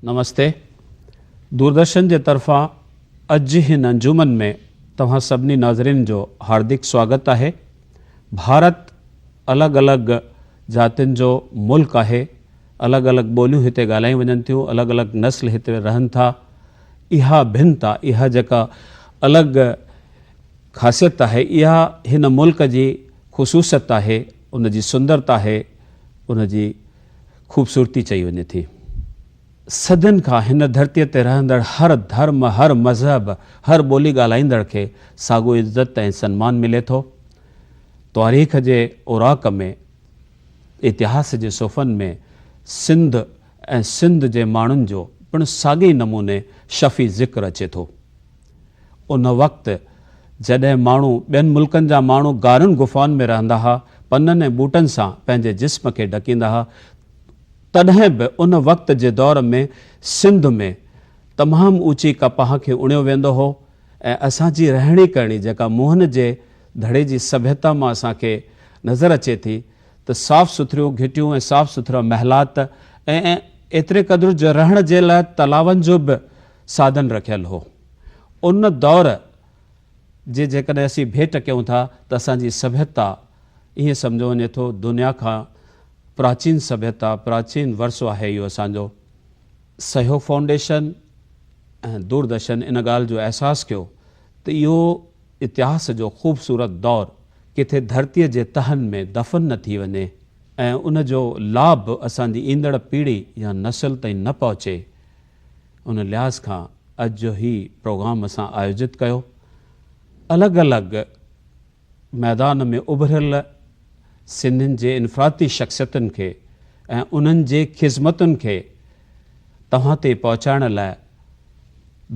نمستي دوردرشن جي طرفان اڄ هن انجمن ۾ توهان سڀني ناظرين جو هاردڪ سواگت آهي. ڀارت الڳ الڳ جاتين جو ملڪ آهي، الڳ الڳ ٻوليون هتي ڳالهايون وڃن ٿيون، الڳ الڳ نسل هتي رهن ٿا. اها ڀنتا، اها جيڪا الڳ خاصيت آهي، اها هن ملڪ جي خصوصيت آهي، ان جي سندرتا آهي، ان جي خوبصورتي چئي وڃي ٿي. صدين کان هن ڌرتيء تي رهندڙ هر ڌرم، هر مذهب، هر ٻولي ڳالهائيندڙ کي ساڳو عزت ۽ سنمان ملي ٿو. تواريخ جي اوراق ۾، اتهاس جي صفحن ۾ سنڌ ۽ سنڌ جي ماڻهن جو پڻ ساڳئي نموني شفي ذڪر اچي ٿو. ان وقت جڏهن ماڻهو ٻين ملڪن جا ماڻهو غارن غفائن ۾ رهندا ها، پنن ۽ ٻوٽن سان پنهنجي جسم کي ڍڪيندا ها، تڏهن به ان وقت جي دور ۾ سنڌ ۾ تمام اوچي ڪپاهه کي اڻيو ويندو هو ۽ اسان جي رهڻي ڪرڻي جيڪا موهن جي دڙي جي سڀيتا مان اسان کي نظر اچي ٿي ته صاف سٿريون گهٽيون ۽ صاف سٿرا محلات ۽ ايتري قدر جو رهڻ جي لاء تلاون جو به ساڌن رکيل هو. ان دور جي جيڪڏهن اسين ڀيٽ ڪيون ٿا ته اسان جي سڀيتا ائين سمجهيو وڃي ٿو دنيا کان پراچين سڀيتا، پراچين ورثو آهي اهو اسان جو. سهيوگ فائونڊيشن ۽ دوردرشن ان ڳالهه جو احساس ڪيو ته اهو اتهاس جو خوبصورت دور ڪٿي ڌرتيء جي تهن ۾ دفن نه ٿي وڃي ۽ ان جو لاڀ اسان جي ايندڙ پيڙهي يا نسل تائين نه پهچي ان لحاظ کان اڄ جو هي پروگرام اسان آيوجت ڪيو. الڳ الڳ ميدان ۾ اڀريل سنڌين جي انفرادي شخصيتن کي ۽ انهن جي خذمتن کي توهان تائين پهچائڻ لاء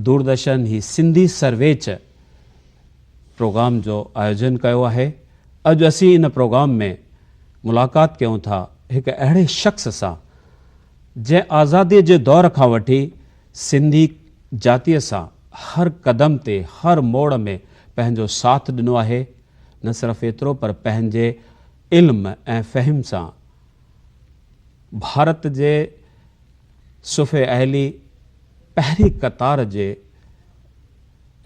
دوردرشن هي سنڌي سرويچ پروگرام جو آيوجن ڪيو آهي. اڄ اسين ان پروگرام ۾ ملاقات ڪيون ٿا هڪ اهڙي شخص سان جنهن آزاديء جي دور کان وٺي سنڌي جاتيء سان هر قدم تي هر موڙ ۾ پنهنجو ساٿ ڏنو آهي، نه صرف ايترو پر پنهنجي علم ۽ فهم سان ڀارت جي صف اهلي پهرين قطار جي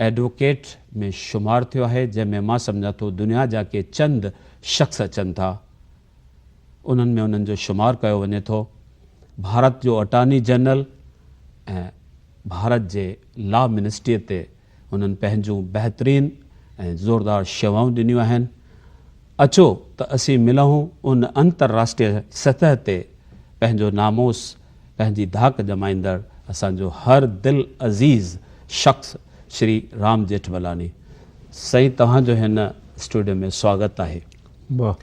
ايڊووڪيٽ ۾ شمار ٿيو آهي، جنهن ۾ مان سمجهان ٿو دنيا جا ڪي چند شخص اچن ٿا. انهن ۾ انهن جو شمار ڪيو وڃي ٿو. ڀارت جو اٽارني جنرل ۽ ڀارت جي لا منسٽريء تي هنن پنهنجون بهترين ۽ زوردار شيوائون ڏنيون آهن. اچو ته اسين ملون ان انترراشٽريه سطح تي پنهنجو ناموس، پنهنجي ڌاڪ ڄمائيندڙ اسان جو هر دل عزيز شخص شري رام ڄيٺملاني. سائين توهان جو هن اسٽوڊيو ۾ سواگت آهي. واھ.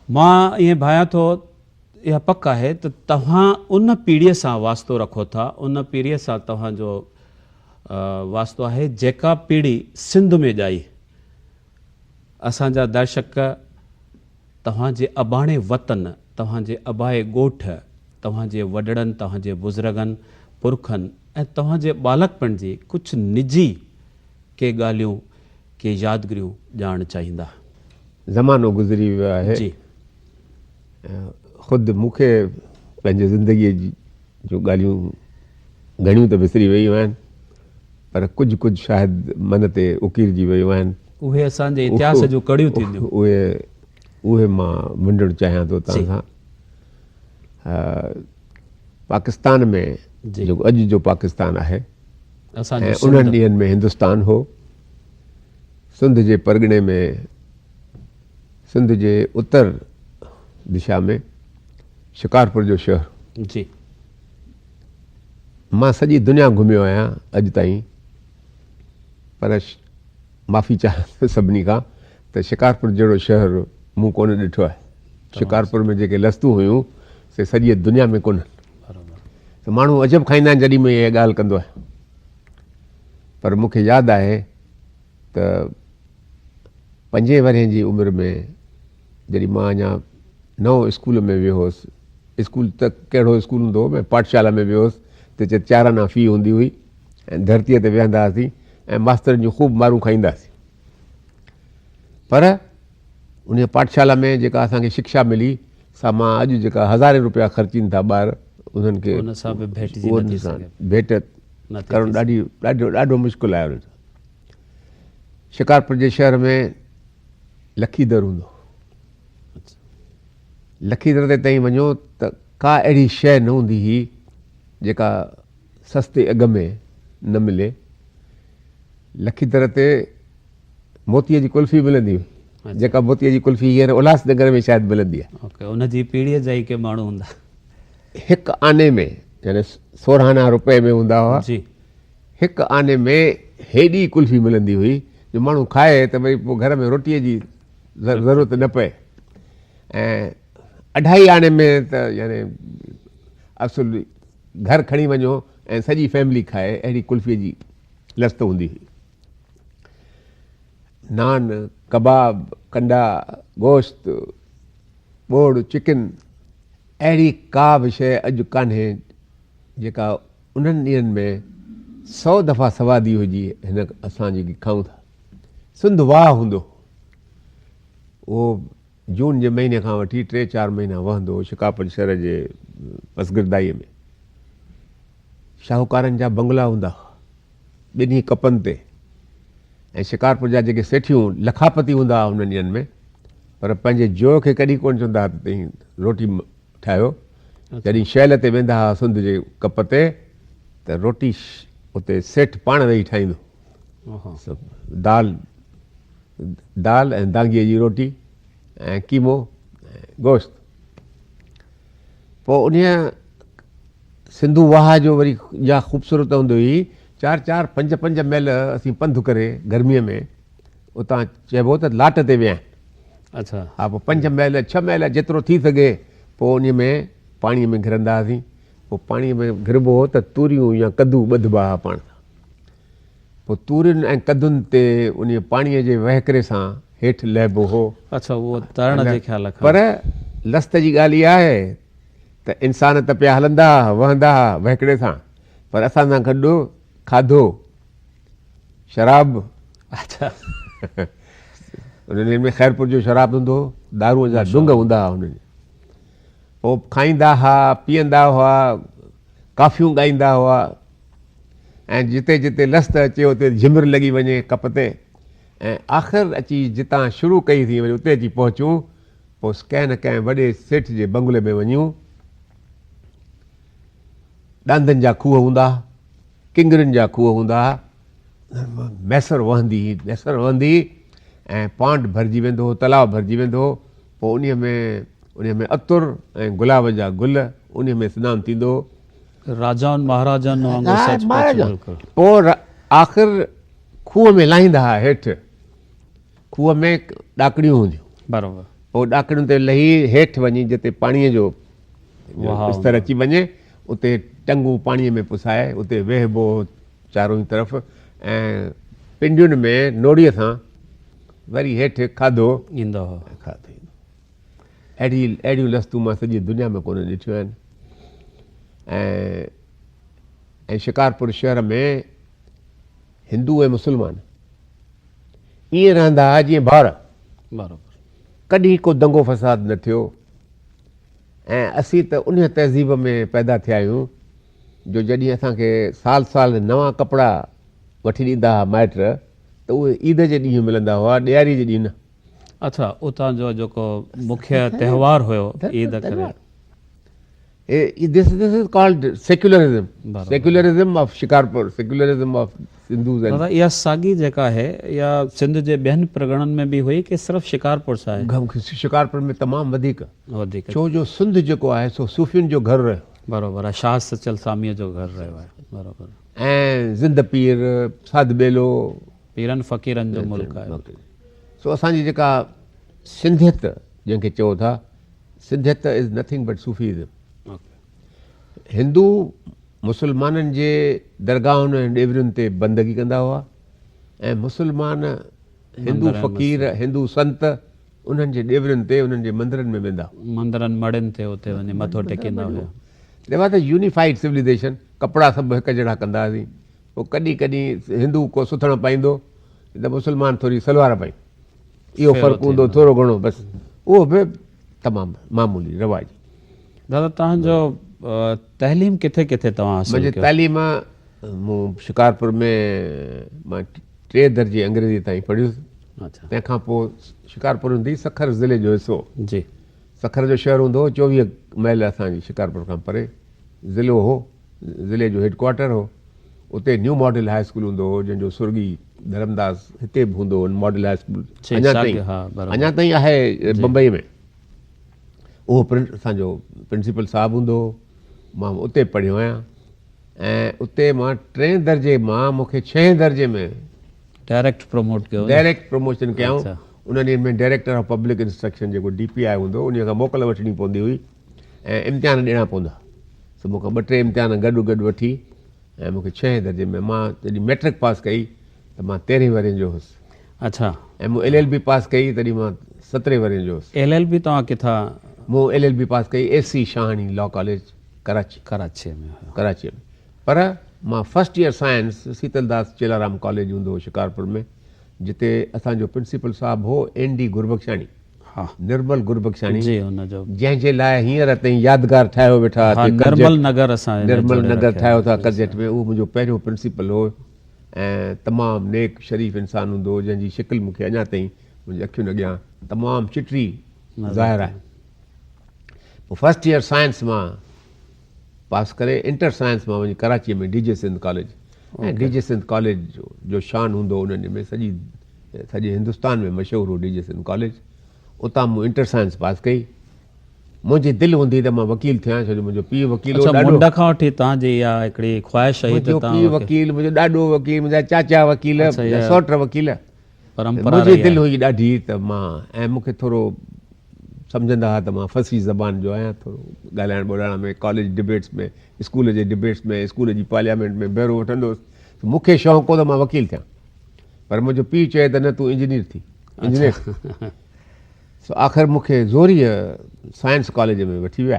مان ائين ڀانيان ٿو اها پڪ آهي ته توهان ان پيڙهيء سان واسطو رکو ٿا، ان پيڙهيء سان توهان جو واسطو آهي جيڪا پيڙهي سنڌ ۾ ڄائي. اسان جا درشڪ توهان جي اباڻي وطن، توهان جي ابائي ڳوٺ، توهان جي وڏڙن، توهان جي بزرگن، پرکن ۽ توهان جي ٻالڪپڻ جي ڪجهه نجي ڪي ڳالهيون، ڪي يادگريون ڄاڻڻ چاهيندا. زمانو گذري ويو آهي. جي. خود مون کي پنهنجي زندگيء جون ڳالهيون گهڻيون ته وسري ويون آهن پر ڪجهه ڪجهه شايد من تي اڪيرجي ويون آهن. اهي اسان جي اتهاس جون ڪڙيون ٿينديون. اهي اهي مان ونڊڻ چاهيان ٿو توهان سان. پاڪستان ۾ جيڪو اڄ جو پاڪستان آهي ۽ انهن ڏينهن ۾ هندستان هو. سنڌ جي پرڳڻي ۾ سنڌ جي اتر دشا ۾ شڪارپور جو شهر. جي. مان سڄي دنيا گهميو آهيان اڄ تائين پر معافي چاهيان ٿو سڀني کان ته شڪارپور جهڙو شهر مون ڪونه ڏٺو آهي. شڪارپور ۾ جيڪي لستون هيون سي سڄيء دنيا ۾ ڪونهن. ته ماڻهو عجب کائيندا آهن جڏهن مان اها ڳالهه ڪندو آهيان. پر مون کي ياد آهي ته پنجين ورهين جي عمر ۾ جڏهن مان اڃا نئون اسڪول ۾ ويو هوس، اسڪول ته ڪهڙو اسڪول هوندو هو، پاٺشالا ۾ ويو هوس ته چي چار آنا في هوندي هئي ۽ ڌرتيء تي ويهندا هئاسين ۽ ماسترن جون خوب مارون کائيندا هئاسين. پر انهيء پاٺشالا ۾ جيڪا اسان کي شکشا ملي سا مان اڄ جيڪا هزارين روپيا خرچين ٿا ٻار انهن کي ان سان به ڀيٽجي نه ٿي سگهي. ڀيٽ ڪرڻ ڏاڍي ڏاڍو ڏاڍو مشڪل آهي انهن سان. شڪارپور جي شهر ۾ لکي در هوندو هو. لکي در تي تائين وڃو ته ڪا اهڙي شيء نه هوندي هئي جيڪا سستي اگهه ۾ نه ملي. لکي در تي موتيء جي قلفي ملندي هئي، جيڪا موتيء جي قلفي هينئر الهاس نگر ۾ شايد ملندي آهي. اوڪي، ان جي پيڙهيء جا ئي ڪي ماڻهو هوندا. هڪ آني ۾ يعني سورهن آنا روپئي ۾ هوندا هئا. جي. هڪ آني ۾ هيڏي قلفي ملندي هئي جو ماڻهو کائي ته وري پوء گهر ۾ روٽيء جي ضرورت نه پئي ۽ اڍائي آني ۾ ته يعني اصل گهر کڻي وڃو ۽ سڄي فيملي کائي اهڙي قلفيء جي لست هوندي هئي. نان، ڪباب، ڪنڊا، گوشت، ٻوڙ، چڪن اهڙي ڪا به شيء اڄ ڪانهي جيڪا انهن ڏينهن ۾ سئو دفعا سوادي هجي هن اسان جيڪي کائون ٿا. سنڌ واهه هوندو هو. اهو جون جي مهيني کان وٺي ٽي چار مهينا وهندو هو شڪارپور شهر جي پسگردائيء ۾. شاهوڪارن جا بنگلا هوندا هئا ٻنهي ڪپن تي ۽ شڪارپور جا جيڪي سيٺيون لکاپتي هوندا هئا انهن ڏينهن ۾ پر پنهنجي جوء کي ڪڏهن ڪونه چوندا هئا ته توهين روٽي ٺاهيو. جڏهن شيل تي ويندا هئا سنڌ جي ڪپ تي ته روٽي اتي سيٺ پاڻ ويهي ٺاهيندو هو. دال دال ۽ دانگيء جي روٽي ۽ قيمو ۽ گوشت. پوء انهيء سنڌو واهه جو وري اها خوبصورت هوندي هئي، چار چار پنج پنج ميل اسين پنڌ ڪري گرميء ۾ اتان چئبو ته لاٽ تي ويا آهن. اڇا. ها پوء پنج ميل ڇهه ميل جيترو ٿي سگهي پوء انهيء ۾ پاڻيء ۾ گهرندا هئاسين. پوء پاڻيء ۾ گهربو هو ته توريون يا ڪدو ٻڌبا هئا پاڻ سان. پوء تورين ۽ ڪدن تي انهيء پاڻيء جي وهڪري سان هيٺ لهبو هو. اڇا اهو ترڻ جي خيال کان. پر لست جي ڳالهه اها آهي ته انسان ته پيا هلندا ها، وهندا ها وهڪري سان، پر اسان سان گڏ کاڌو، شراب. اڇا. انهن ڏينهن ۾ خيرپور جو شراب هوندو هو، دارونء جا ڊنگ هوندا ها انهن جا. پوء کائيندا ها، پيئندا هئا، ڪافيون ڳائيندا هئا ۽ جتي جتي لست اچي اتي جهمر لڳي وڃي ڪپ تي ۽ آخر اچي جتان شروع ڪئي سين وري اتي اچي پهچون پوء ڪنهن نه ڪنهن وڏي سيٺ جي بنگلي ۾ وڃون. ڏاندن جا کوهه هوندا ها، ڪنگرين جا کوهه هوندا ها، ميسر وهندي هئي، ميسر وهندي هئي ۽ پانڊ ڀرجي ويندو هو، تلاء ڀرجي ويندو هو، پوء انهيء ۾ انهيء ۾ عطر ۽ گلاب جا گل، انهيء ۾ سنان ٿيندو هو. راجائن مهاراجائن وانگر سچ پچ بلڪل. پوء آخر کوهه ۾ لاهيندا ها هيٺ، کوهه ۾ ڏاڪڻيون هونديون. برابر. پوء ڏاڪڻين تي لهي هيٺ وڃي جتي پاڻيء جو استر اچي وڃي، اتي ٽنگون پاڻيء ۾ پسائي اتي ويهبو هو چارو ئي طرف ۽ پنڊين ۾ نوڙيء سان وري هيٺ کاڌو ايندو هو. کاڌو ايندو هو. اهڙي اهڙيون لستون مان سڄي دنيا ۾ ڪونه ڏٺيون آهن ۽ ۽ شڪارپور شهر ۾ هندو ۽ مسلمان ائين رهندا هئا جيئن ڀائر. برابر. ڪڏهن ڪو دنگو فساد نه ٿيو ۽ اسين ته انهيء تهذيب ۾ پيدا ٿيا آهيون جو جڏهن اسان کي سال سال نوان ڪپڙا وٺي ڏيندا هئا مائٽ ته اهي عيد جي ڏينهن ملندا هئا، ڏياري جي ڏينهن نه. اڇا اتان جو جيڪو مکيه تهوار هيو عيد ڪري. This is called secularism, secularism of Shikarpur, secularism of Sindhus. دادا اها ساڳي جيڪا آهي اها سنڌ جي ٻين پرڳڻن ۾ به هئي ڪي صرف شڪارپور سان آهي؟ شڪارپور ۾ تمام وڌيڪ، وڌيڪ ڇو جو سنڌ جيڪو آهي سو صوفين جو گهر رهيو. برابر آهي، شاهه سچل ساميء جو گهر رهيو آهي، برابر. ۽ زنده پير، ساڌ ٻيلو. پيرن فقيرن جو ملڪ آهي. سو اسان جي جيڪا سنڌيت جنهن کي چئو ٿا، سنڌيت از نٿنگ بٽ صوفيزم. هندو مسلمانن جي درگاهن ۽ ڏيورين تي بندگي ڪندا هئا ۽ مسلمان هندو فقير، هندو سنت انهن جي ڏيورين تي، انهن جي مندرن ۾ ويندا هئا. مندرن مڙهين تي اتي وڃي مٿو ٽيڪيندا هيا. There was a unified civilization، ڪپڙا سڀ هڪ جهڙا ڪندا هئاسين. پوء ڪڏهن ڪڏهن هندو ڪو سٿڻ پائيندو ته مسلمان ٿوري سلوار پائين. اهو فرق هوندو ٿورو گهڻو بس، اهو به تمام معمولي رواجي. دادا توهان جو تعليم ڪٿي ڪٿي توهان حاصل منهنجي ڪيو؟ تعليم مون شڪارپور ۾ مان ٽي درجي انگريزي تائين پڙهيس. اڇا. تنهن کان پوء شڪارپور هوندي سکر ضلعي جو حصو. جي. سکر جو شهر هوندو هو 24 ميل اسان جي شڪارپور کان پري ضلعو هو، ضلعي جو هيڊ ڪوارٽر هو. اتي نيو ماڊل هاء اسڪول هوندو هو جنهن جو سرڳي ڌرمداس هتي به هوندو هو ماڊل هاء اسڪول اڃا تائين اڃا تائين آهي بمبئي ۾. اهو اسان جو پرنسپل صاحب هوندو هو، مان اتي پڙهيو آهيان ۽ اتي مان ٽئين درجي مان مون کي ڇهين درجي ۾ ڊائريڪٽ پروموٽ ڪيو ڊائريڪٽ پروموشن ڪيائون. انهن ڏينهن ۾ ڊائريڪٽر آف پبلڪ انسٽرڪشن جيڪو ڊي پي آء هوندو هو انهي کان موڪل وٺڻي پوندي هئي ۽ امتحان ڏيڻا پوندا. سو مون کان ٻه ٽي امتحان گڏ گڏ وٺي ۽ مون کي ڇهين درجي ۾ مان جڏهن مئٽرڪ پاس ڪئي ته مان تيرهين ورهين جو هوس. اڇا. ۽ مون ايل ايل بي پاس ڪئي تڏهن مان سترهين ورهين جو هوس. ايل ايل بي توهان ڪٿان؟ مون ايل ايل بي پاس ڪئي S C Shahani law college Karachi. ڪراچيء ۾ هيو. ڪراچيء ۾ پر مان first year science Sitaldas Chelaram college هوندو هو شڪارپور ۾ جتي اسان جو پرنسپل صاحب هو اين ڊي گربخشاڻي. ها. نرمل گربخشاڻي جي ان جو. جنهن جي لاء هينئر تائين يادگار ٺاهيو ويٺا ها اتي ڪرجٽ نرمل نگر اسان هن نرمل جوڙي نگر رکيا ٺاهيو ٿا جي ڪرجٽ ۾ اهو منهنجو پهريون پرنسپل هو ۽ تمام نيڪ شريف انسان هوندو هو جنهن جي شڪل مون کي اڃا تائين منهنجي اکين اڳيان تمام چٽي نظر ظاهر آهي. پوء فرسٽ ايئر سائنس مان پاس ڪري انٽر سائنس مان وڃي ڪراچيء ۾ D J Sindh college ۽ D J Sindh college جو شان هوندو هو انهن ڏينهن ۾ سڄي سڄي هندستان ۾ مشهور هو ڊي جي سنڌ ڪاليج اتان مون انٽر سائنس پاس ڪئي. منهنجي دل هوندي ته مان وڪيل ٿيان ڇو جو منهنجو پيء وڪيل هو اڇا ڏاڏو منڍ کان وٺي توهان جي اها هڪڙي خواهش هئي ته منهنجو توهان پيء وڪيل منهنجو ڏاڏو وڪيل منهنجا چاچا وڪيل اڇا منهنجا اها سئوٽ وڪيل پرمپرا منهنجي رهي دل آهي. هئي ڏاڍي ته مان ۽ مون کي ٿورو سمجهندا هئا ته مان فصيح زبان جو آهيان ٿورو ڳالهائڻ ٻولهائڻ ۾ ڪاليج ڊبيٽس ۾ اسڪول جي ڊبيٽس ۾ اسڪول جي پارليامينٽ ۾ بهرو وٺندو هوس ته مون کي شوق هو ته مان وڪيل ٿيان پر منهنجو پيء چئي ته نه تون انجنيئر ٿي انجنيئر سو آخر مون کي زوريء سائنس ڪاليج ۾ وٺي ويا.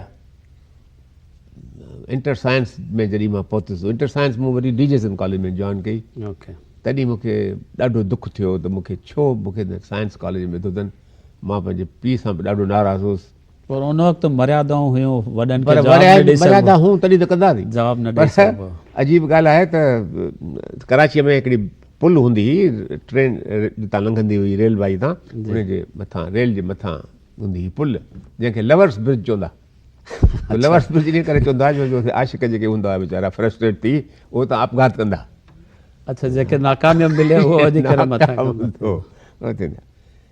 انٽر سائنس ۾ جڏهن مان پهتس، انٽر سائنس مون وري ڊي جي سنڌ ڪاليج ۾ جوائن ڪئي، تڏهن مون کي ڏاڍو دک ٿيو ته مون کي ڇو مون کي سائنس ڪاليج ۾ وڌو اٿن. مان پنهنجي پيء سان به ڏاڍو ناراض هوس. پر ان وقت مريادائون هيون، وڏن کي پر جواب نه ڏئي سگهبو. مريادا هون تڏهن ته ڪنداسين. جواب نه پر ڏئي سگهبو. عجيب ڳالهه آهي ته ڪراچيء ۾ هڪڙي پل هوندي هئي، ٽرين جتان لنگهندي هئي ريل وائي تان، ان جي مٿان ريل جي مٿان هوندي هئي پل، جنهن کي لورس برج چوندا. لورس برج انهيء ڪري چوندا هئا جو عاشق جيڪي هوندا هئا ويچارا فرسٽريٽ ٿي اهو اتان آپگهات ڪندا. اڇا جيڪي ناڪامياب ملي اهو وڃي ڪري مٿان ڪندا.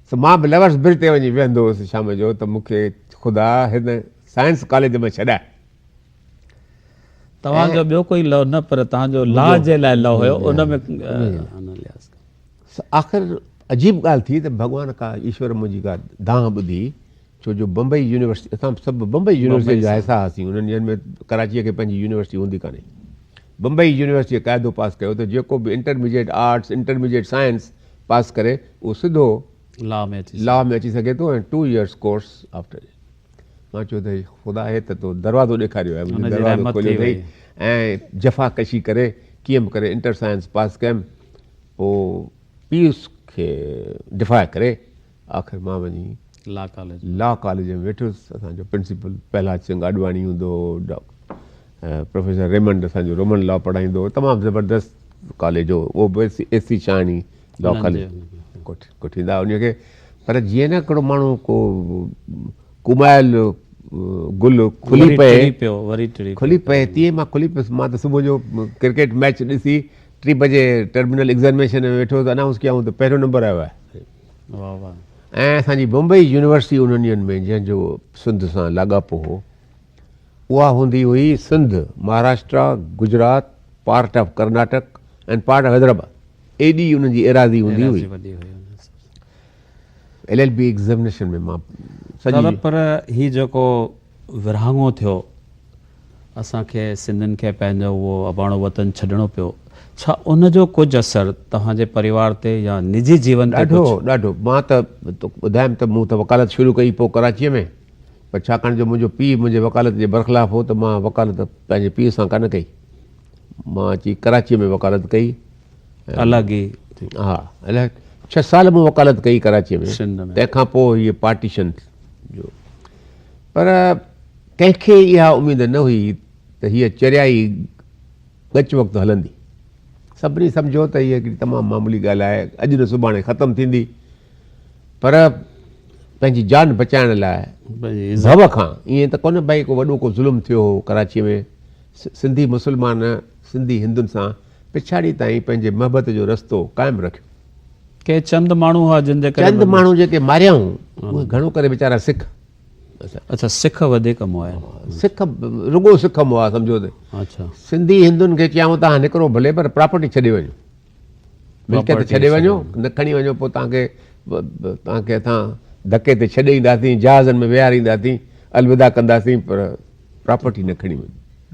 سو مان به لورس برج تي وڃي ويهندو هوس شام جو ته مون کي خدا هن سائنس ڪاليج مان ڇڏاء. توهان جو ٻيو ڪوئي لو نه پر توهان جو لا جي لاء لو هيو ان ۾ ان لحاظ کان. آخر عجيب ڳالهه ٿي ته ڀڳوان ڪا ايشور منهنجي ڪا دانهن ٻڌي ڇو جو بمبئي يونيورسٽي اسان سڀ بمبئي يونيورسٽي جا حصا هئاسين انهن ڏينهن ۾ ڪراچيء کي پنهنجي يونيورسٽي هوندي ڪانه هئي بمبئي يونيورسٽيء قاعدو پاس ڪيو ته جيڪو به intermediate arts intermediate science pass ڪري اهو سڌو لا ۾ اچي لا ۾ اچي سگهي ٿو ۽ 2 ايئرس ڪورس آفٽر مان چيو ته خدا هي ته تو دروازو ڏيکاريو آهي منهنجو دروازو کوليو اٿئي ۽ جفا ڪشي ڪري ڪيئن به ڪري انٽر سائنس پاس ڪيم پوء پيء کي ڊفاء ڪري آخر مان وڃي لا ڪاليج لا ڪاليج ۾ ويٺس اسان جو پرنسپل پهلاج سنگهه آڏواڻي هوندو هو پروفيسر ريمنڊ اسان جو رومن لا پڙهائيندو هو تمام زبردست ڪاليج هو اهو به اي سي شاهاڻي لا ڪاليج ڪوٺيندا ان کي پر جيئن نه هڪڙو ماڻهو ڪو ڪومايل گل کلي پئي پيو وري ٽڙي کلي پئي تيئن مان کلي پيس مان ته صبح جو ڪرڪيٽ ميچ ڏسي 3 بجي ٽرمينل ايگزامينيشن ۾ ويٺو ته انائونس ڪيائون ته پهريون نمبر آيو آهي واهه واهه ۽ اسان جي بمبئي يونيورسٽي انهن ڏينهن ۾ جنهن جو سنڌ سان لاڳاپو هو اها هوندي هئي Sindh, Maharashtra, Gujarat, part of Karnataka ۽ part of Hyderabad ايڏي انهن جي ايراضي هوندي هئي. ايل ايل بي ايگزامينيشن ۾ مان سڄي. دادا پر هي جيڪو ورهاڱو ٿيو اسان کي سنڌين کي پنهنجو اهو اباڻو وطن ڇڏڻو پيو ڇا ان جو ڪجهه اثر توهان جي پريوار تي يا نجي جيون تي ڏاڍو ڏاڍو مان ته ٻڌايم ته مون ته وڪالت شروع ڪئي پوء ڪراچيء ۾ پر ڇاڪاڻ جو منهنجو پيء منهنجي وڪالت جي برخلاف هو ته مان وڪالت پنهنجي پيء سان ڪانه ڪئي مان اچي ڪراچيء ۾ وڪالت ڪئي. الڳ ئي. ها الڳ 6 سال مون وڪالت ڪئي ڪراچيء ۾ سنڌ ۾. تنهن کان پوء هيء پارٽيشن جو پر ڪنهن کي اها اميد نه هئي ته هيء چريائي ڳچ وقت هلندي. سڀني سمجهيو ته هيء هڪڙي تمام معمولي ڳالهه آهي، اڄ نه سڀاڻي ختم ٿيندي. پر پنهنجي جان بچائڻ لاء ڀؤ کان، ائين ته ڪونه ڀئي ڪو وڏو ڪو ظلم ٿيو هو ڪراچيء ۾، سنڌي مسلمان سنڌي هندن سان پڇاڙي تائين پنهنجي محبت جو رستو قائم رکيو. ڪي چند ماڻهو هئا جن جي ڪري. چند ماڻهو جيڪي ماريائون، اهي گهڻو ڪري ويچارا سک. اڇا سک وڌيڪ مئا آهن. سک رڳو سک مئا سمجهو ته. اڇا. سنڌي هندن کي چيائون توهان نڪرو ڀلي پر پراپرٽي ڇڏي وڃو. ملڪيت ڇڏي وڃو نه کڻي وڃو پوء توهان کي توهان کي اسان ڌڪي تي ڇڏي اينداسين جهازن ۾ ويهارينداسين الوداع ڪنداسين پر پراپرٽي نه کڻي وڃو.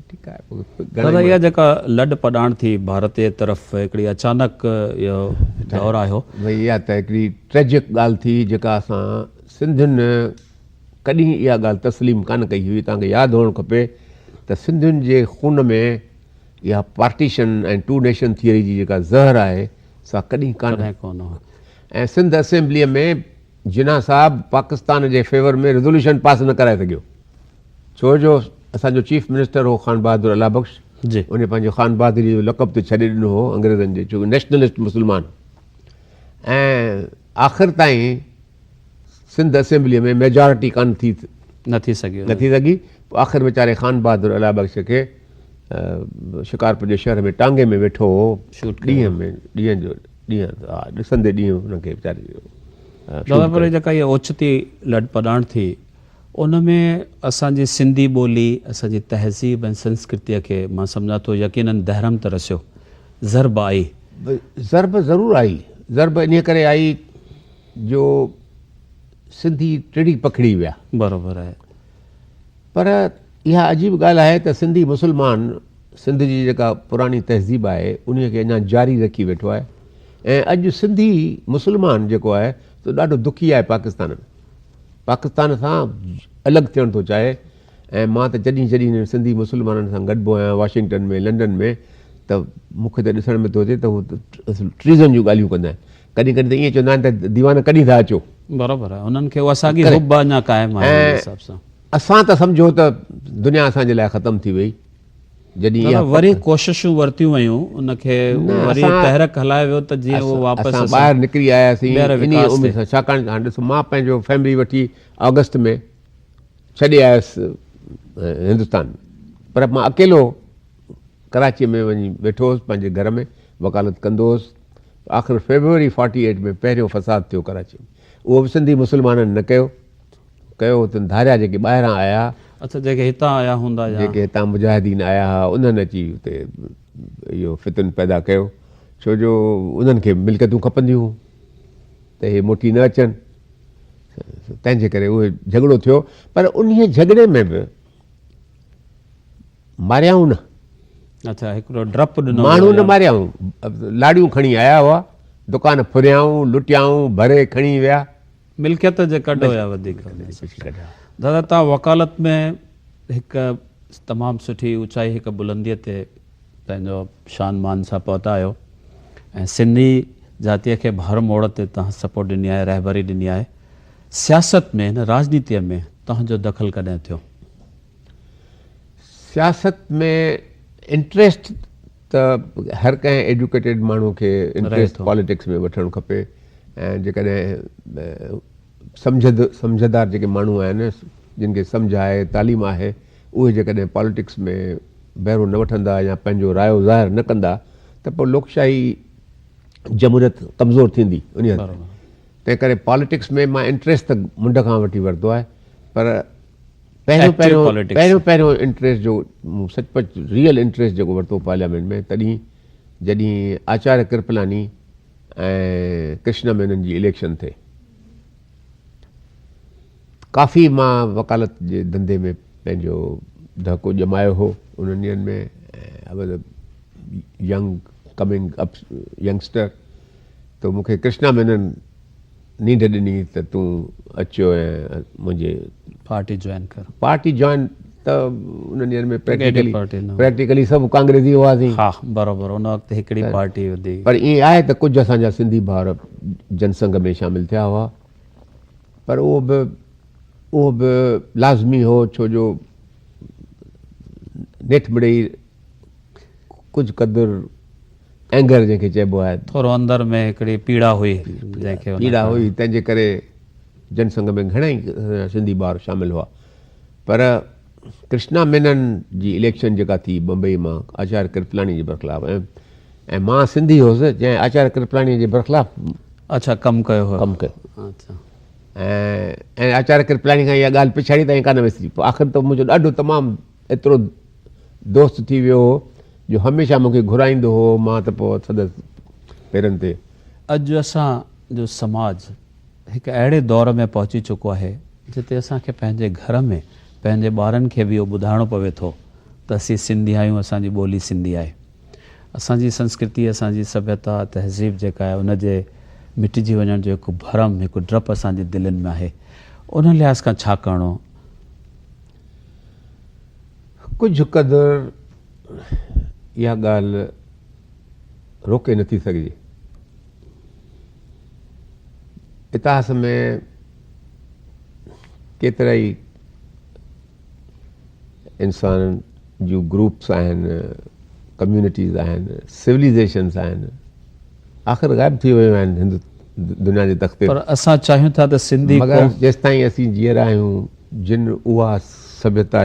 ٺيڪ آهي پوء دادا اها جيڪا لڏ پڏاڻ ٿي ڀارت جي طرف هڪڙي اچانڪ اهو دور آيو. ڀئي اها ته هڪڙي ٽريجڪ ڳالهه ٿي جيڪا اسان سنڌين ڪڏهن اها ڳالهه تسليم ڪانه ڪئي هئي. توهان کي ياد هئڻ کپي ته سنڌين جي خون ۾ اها پارٽيشن ۽ ٽو نيشن ٿيوري جي جيڪا زهر آهي سا ڪڏهن ڪانه ۽ سنڌ اسيمبليء ۾ جناح صاحب پاڪستان جي فيور ۾ ريزوليوشن پاس نه ڪرائي سگهيو ڇو جو اسان جو چيف منسٽر هو خان بهادر الله بخش ان پنهنجو خان بهادري جو لقب ته ڇڏي ڏنو هو انگريزن جي ڇو نيشنلسٽ مسلمان ۽ آخر تائين سنڌ اسيمبليء ۾ ميجارٽي ڪانه ٿي نه ٿي سگهي نه ٿي سگهي پوء آخر ويچاري خان بهادر الله بخش کي شڪارپور جي شهر ۾ ٽانگي ۾ ويٺو هو ڏينهن ۾ ڏينهن جو ڏينهن ها ڏسندي ڏينهن هن کي ويچاري جو دادا پر جيڪا هي اوچتي لڏپلاڻ ٿي ان ۾ اسان جي سنڌي ٻولي اسان جي تهذيب ۽ سنسڪرتيء کي مان سمجهان ٿو يقينن دهرم ته رسيو ضرب آئي. ضرب ضرور آئي ضرب انهيء ڪري آئي جو سنڌي ٽڙي پکڙي ويا. برابر آهي. پر اها عجيب ڳالهه آهي ته سنڌي مسلمان سنڌ جي جيڪا پراڻي تهذيب آهي انهيء کي اڃا جاري رکي ويٺو آهي ۽ اڄ سنڌي مسلمان جيڪو آهي سو ڏاڍو دکي آهي پاڪستان ۾ پاڪستان سان الڳ ٿيڻ ٿو چاهي ۽ مان ته جڏهن جڏهن سنڌي مسلمانن سان گڏبو آهيان واشنگٽن ۾ لنڊن ۾ ته مون کي ته ڏسڻ ۾ ٿو اچي ته هو ٽريزن جون ڳالهيون ڪندا آهن ڪڏهن ڪڏهن ته ائين چوندا آهن ته ديوان ڪڏهن ٿا اچو. برابر آهي انهن کي اها ساڳي حب اڃا قائم آهي ان حساب سان. اسان ته سمجهو ته دنيا اسان جي لاء ختم ٿي وئي جڏهن اها وري ڪوششون ورتيون ويون ان کي وري تحرڪ هلايو ويو ته جيئن اهو واپس اسان ٻاهر نڪري آياسين انهي اميد سان ڇاڪاڻ هاڻي ڏسو مان پنهنجو فيملي وٺي آگسٽ ۾ ڇڏي آيس هندستان ۾ پر مان اڪيلو ڪراچيء ۾ وڃي ويٺو هوس پنهنجي گهر ۾ وڪالت ڪندو هوس آخر فيبروري فارٽي ايٽ ۾ پهريون فساد ٿيو ڪراچيء ۾ اهو به سنڌي مسلمانن نه ڪيو ڪيو تن ڌاريا جيڪي ٻاهران آيا اڇا جيڪي هتان آيا هوندا يا جيڪي هتان مجاهدين آيا ها انهن اچي اتي اهو فتن پيدا ڪيو ڇو جو انهن کي ملڪيتون کپنديون هيون ته اهي موٽي نه اچن تنهن جي ڪري اهو جهڳڙو ٿيو پر انهي جهڳڙي ۾ به ماريائون نه. اڇا هڪڙو ڊپ ڏنو ماڻهو نه ماريائون لاڙيون کڻي آيا هئا دڪان ڦريائون لٽيائون ڀري کڻي ويا. ملڪيت جي ڪڍ هيا وڌيڪ. دادا توهان وڪالت ۾ هڪ تمام سٺي اوچائي هڪ بلندي تي پنهنجو شان مان سان پهتا آهيو ۽ سنڌي جاتيء کي به هر موڙ تي توهان سپورٽ ڏني آهي رهبري ڏني آهي سياست ۾ هن راڄنيتيء ۾ توهان جو دخل ڪڏهن ٿيو؟ سياست ۾ انٽريسٽ ته هر ڪنهن ايجوڪيٽيڊ ماڻهو کي انٽريسٽ پاليٽڪس ۾ وٺڻ کپي ۽ جيڪڏهن سمجهد سمجهدار جيڪي ماڻهو آهن جن کي سمجهه آهي تعليم آهي اهي جيڪڏهن پاليٽڪس ۾ بهرو نه وٺندا يا پنهنجو رايو ظاهر نه ڪندا ته پوء لوڪشاهي جمهوريت ڪمزور ٿيندي انهي حد تنهن ڪري پاليٽڪس ۾ مان انٽريسٽ ته منڍ کان وٺي ورتو آهي پر پهريون پهريون پهريون پهريون انٽريسٽ جو مون سچ پچ ريئل انٽريسٽ جيڪو ورتو پارليامينٽ ۾ تڏهن جڏهن آچاريه ڪرپلاني ۽ ڪرشنا مينن جي اليڪشن ٿي ڪافي مان وڪالت جي ڌنڌي ۾ پنهنجو ڌڪو ڄمايو هو انهن ڏينهن ۾ I was young coming up youngster ته مون کي ڪرشنا مينن نينڍ ڏني ته تون اچ ۽ منهنجي پارٽي جوائن ڪر. پارٽي جوائن ته انهن ڏينهن ۾ پريڪٽيڪلي پريڪٽيڪلي سڀ ڪانگريسي هئاسين. ها برابر ان وقت هڪڙي پارٽي هوندي. پر ائين آهي ته ڪجهه اسان جا سنڌي ڀائر جن سنگهه ۾ شامل ٿيا هئا پر اهو به اهو به لازمي هو ڇو جو نيٺ مڙئي ڪجهه قدر اينگر جنهن کي چئبو آهي. ٿورو اندر ۾ هڪڙي پيڙا هئي جنهن کي. پيڙا هئي تنهن جي ڪري جن سنگهه ۾ گهڻا ئي سنڌي ٻار شامل هئا پر ڪرشنا مينن جي اليڪشن جيڪا ٿي بمبئي مان آچاريه ڪرپلاڻي جي برخلاف ۽ ۽ مان سنڌي هوس جنهن آچاريه ڪرپلاڻي جي برخلاف اڇا ڪم ڪيو هو. ڪم ڪيو. اڇا. ۽ آچاريه ڪرپلاڻي کان اها ڳالهه پڇاڙي تائين ڪانه وسري. پوء آخر ته منهنجو ڏاڍو تمام ايترو دوست ٿي ويو هو جو هميشه مون کي گهرائيندو هو، مان ته پوء سندس پيرن تي. اڄ اسان جو سماج هڪ اهڙي دور ۾ پهچي چڪو آهي جتي اسان کي پنهنجي گهر ۾ پنهنجي ٻارن کي به اهو ٻڌائڻو پوي ٿو ته اسين سنڌي آهيون، اسان جي ٻولي سنڌي آهي. اسان جي سنسڪرتي، اسان جي سڀيتا، تهذيب جيڪا آهي ان جي مٽجي وڃڻ جو هڪ ڀرم، هڪ ڊپ اسان جي دلين ۾ آهي. ان لحاظ کان ڇا ڪرڻو؟ ڪجهه قدر اها ڳالهه روڪي نٿي سگهجي. اتهاس ۾ ڪيترائي انسانن جون گروپس آهن، ڪميونٽيز آهن، سوليزيشنز آهن، آخر غائب ٿي ويون آهن هند دنيا جي تختي پر اسان چاهيون ٿا ته سنڌي مگر جيستائين اسين جيئرا آهيون جن اها سڀيتا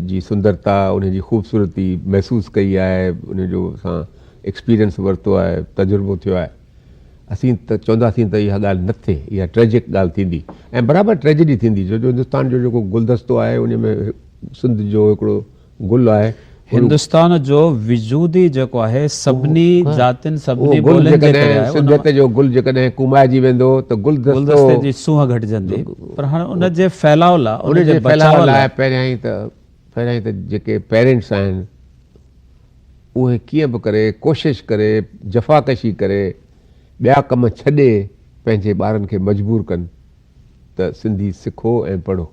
جي سندرتا ان جي خوبصورتي محسوس ڪئي آهي ان جو اسان ايڪسپيرينس ورتو آهي تجربو ٿيو آهي اسين ته چونداسين ته اها ڳالهه نه ٿئي، اها ٽريجڪ ڳالهه ٿيندي ۽ برابر ٽريجڊي ٿيندي ڇو جو هندستان جو جيڪو گلدستو آهي ان ۾ سنڌ جو هڪڙو گل آهي. هندستان جو وجود ئي جيڪو آهي سڀني ذاتين سڀني ٻولين جي ڪري آهي. سنڌيت جو گل جيڪڏهن ڪومائجي ويندو ته گلدستو گلدستي جي سونهن گهٽجندي پر هاڻي ان جي ڦهلاء لاء ان جي بچاء لاء پهريائين ته پهريائين ته جيڪي پيرنٽس آهن اهي ڪيئن به ڪري ڪوشش ڪري جفاڪشي ڪري ٻيا ڪم ڇڏي پنهنجي ٻارن کي مجبور ڪن ته سنڌي سکو ۽ پڙهو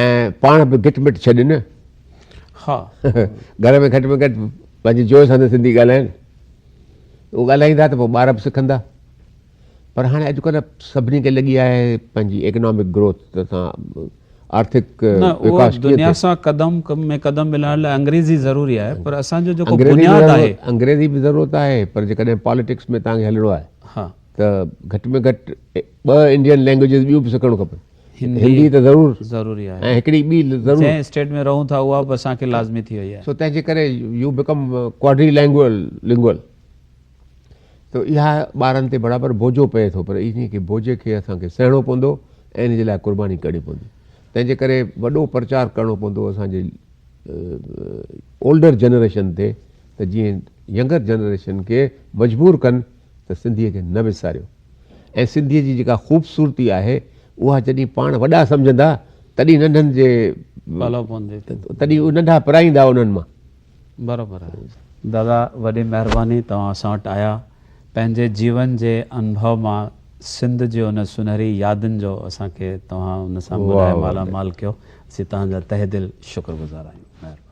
۽ پاڻ به گهٽ مٽ ڇڏين ها گهر ۾ گهٽ ۾ گهٽ پنهنجي جوء سان ته سنڌي ڳالهائين اهو ڳالهائيندا ته پوء ٻار به سکندا پر هاڻي اڄڪلهه سڀني کي لڳي آهي پنهنجي ايڪنامڪ گروٿ ته اسان آرٿڪ نه اهو وڪاس ڪيئن دنيا ٿئي. سان قدم ۾ قدم ملائڻ لاء انگريزي ضروري آهي پر اسان جو جيڪو انگريزي به بنياد آهي. ضرورت انگريزي به ضرورت آهي پر جيڪڏهن پاليٽڪس ۾ توهان کي هلڻو آهي ها. ته گهٽ ۾ گهٽ ٻه انڊين لينگويجز ٻيون به سکڻ کپن هندي هندي ته ضرور ضروري آهي ۽ هڪڙي ٻي ضرور جنهن اسٽيٽ ۾ رهون ٿا اها به اسان کي لازمي ٿي وئي آهي. سو تنهن جي ڪري يو بيڪم ڪواڊري لينگوئل لنگوئل. ته اها ٻارن تي برابر بوجو پئي ٿو پر انهي کي بوجي کي اسان کي سهڻو پوندو ۽ ان جي لاء قرباني ڪرڻي پوندي تنهن جي ڪري وڏو پرچار ڪرڻو پوندو اسان جي اولڊر جنريشن تي ته جيئن ينگر جنريشن کي مجبور ڪن ته سنڌي کي نه وساريو ۽ سنڌي جي جيڪا خوبصورتي آهي اها جڏهن پاڻ وڏا سمجهندا تڏهن ننڍن جي تڏهن اهي ننڍا پرائيندا انهن مان. برابر آهي دادا وڏي مهرباني توهان اسان وٽ آيا پنهنجي جيون جي انڀو مان سنڌ جي ان سنهري يادن جو اسان کي توهان ان سان ملائي مالا مال ڪيو اسين توهان جا تهه دل شڪر گذار آهيون مهرباني.